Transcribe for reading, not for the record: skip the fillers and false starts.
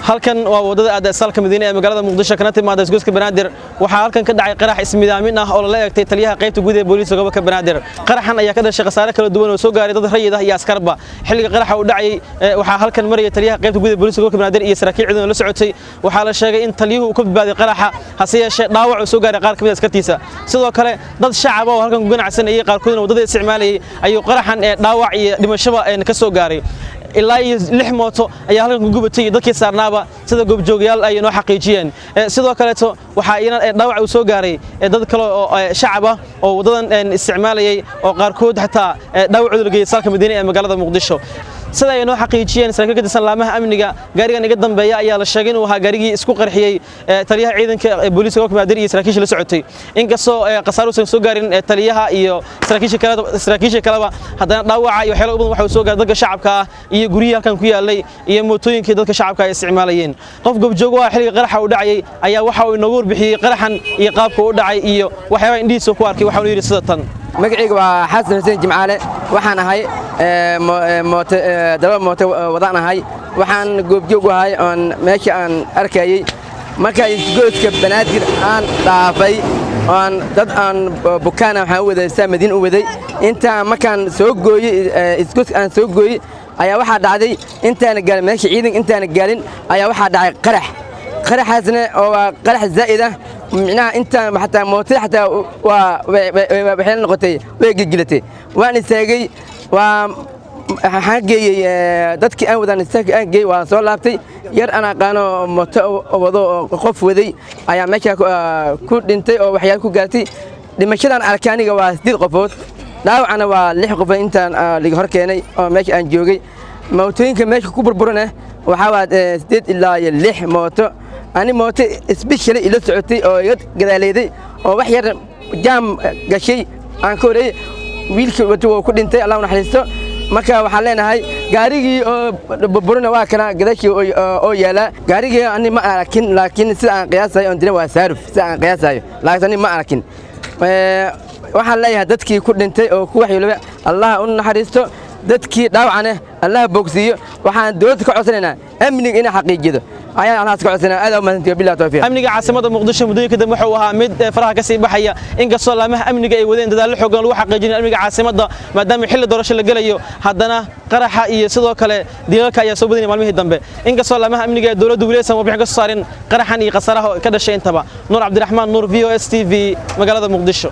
Halkan waa wadada aada salka Madiine ee magaalada Muqdisho kana timaada isgoyska Banaadir. Waxaa halkan ka dhacay qarax ismidaamin ah oo lala eegtay taliyaha qaybta guud ee booliiska gobolka Banaadir. Qaraxan ayaa ka dhashay khasaare kala duwan oo soo gaaray dad rayid ah iyo askarba. Xilliga qaraxa uu dhacay, waxaa halkan marayay taliyaha qaybta guud ee booliiska gobolka Banaadir iyo saraakiil ciidan oo la socotay. Waxaa la sheegay in taliyuhu uu ka badbaaday qaraxa, hase yeeshee dhaawac uu soo gaaray qaar ka mid ah askartiisa. Sidoo kale dad shacab ah oo halkan ku ganacsanayay, qaarkoodna wadada isticmaalayay, ayuu qaraxan ee dhaawac iyo dhimashaba ka soo gaaray. Ilaa iyo lix mooto ayaa halkan ku gubatay dadkii saarnaaba, sida goobjoogyaal ay noo xaqiijiyeen. Sidoo kaleeto waxaa iyana dhaawac uu soo gaaray dad kale oo shacab ah oo wadadan isticmaalayay, oo qaarkood xataa dhaawacooda la geeyay salka Madiine ee magaalada Muqdisho, sida ay noo xaqiijiyeen saraakiil ka tirsan laamaha amniga. Gaarigan iga dambeeya ayaa la sheegay inuu ahaa gaarigii isku qarxiyey taliyaha ciidanka booliiska gobolka Banaadir iyo saraakiisha la socotay. Inkastoo khasaaro uusan soo gaarin taliyaha iyo saraakiisha kaleba, haddana dhaawaca iyo waxyaalo badan waxa uu soo gaaray dadka shacabka ah iyo guryihii halkan ku yaalay iyo mootooyinkii dadka shacabka ay isticmaalayeen. Qof goobjoog ah xilliga qaraxa uu dhacayay ayaa waxa uu inoogu warbixiyey qaraxan iyo qaabka uu dhacay iyo waxyaabaha indhihiisa ku arkay. Waxa uu yidhi sida tan: Magacayga waa Xasan Xuseen Jimcaale. Waxaan ahay daba mooto wadaan ahay. Waxaan goobjoog u ahay oon meesha aan arkayey marka isgoyska Banaadir aan dhaafay oon dad aan bukaana waxaan u waday saa Madiin u waday. Intaan markaan soo gooyey isgoyska aan soo gooyey ayaa waxaa dhacday, intaana gaalin meesha ciidanka, intaana gaalin ayaa waxaa dhacay qarax. Qaraxaasna oo waa qarax zaa'id ah, micnaha intaan xataa mootada xataa waa waxay noqotay, way gelgelatay. Waan istaagay, waa waxaan geeyey dadkii aan wadaan istaagay aan geeyey, waan soo laabtay. Yar aan aqaano mooto wado oo qof waday ayaa meesha ku dhintay oo waxyaalo ku gaartay. Dhimashadan arkay aniga waa 8 qofood, dhaawacana waa lix qofood intaan liga hor keenay oo meesha aan joogay. Mootooyinka meesha ku burburana waxaa waa 8 ilaa iyo lix mooto. Ani mooto especially ila socotay oo iga gadaaleeday oo wax yar jaam gashay aan ka horeeyey, wiilkii wato wuu ku dhintay, Allah u naxariisto. Marka waxaan leenahay gaarigii oo burburina waa kana gadaashii oo yaala. Gaarigii ani ma arkin, laakiin sida aan qiyaasayo oon dirin waa saaruf, sida aan qiyaasayo, laakiin ani ma arkin. Waxaan leeyahay dadkii ku dhintay oo ku waxyeeloobay Allah u naxariisto, dadkii dhaawacana Allah bogsiiyo. Waxaan dowladda ka codsanaynaa amniga inay xaqiijido ayaan Allahas ka codsanaa. Aad u mahadsantihi, billahi tawfiiq. Amniga caasimada Muqdisho muddooyinka dambe wuxuu ahaa mid faraha ka sii baxaya, inkastoo laamaha amniga ay wadeen dadaallo xooggan lagu xaqiijinayo amniga caasimadda maadaama xilli doorasho la gelayo, haddana qaraxa iyo sidoo kale dilalka ayaa soo badanaya maalmihii dambe, inkastoo laamaha amniga ee dowladdu weli aysan warbixin ka soo saarin qaraxan iyo khasaaraha ka dhashay intaba. Nuur Cabdiraxmaan Nuur, VOS TV, magaalada Muqdisho.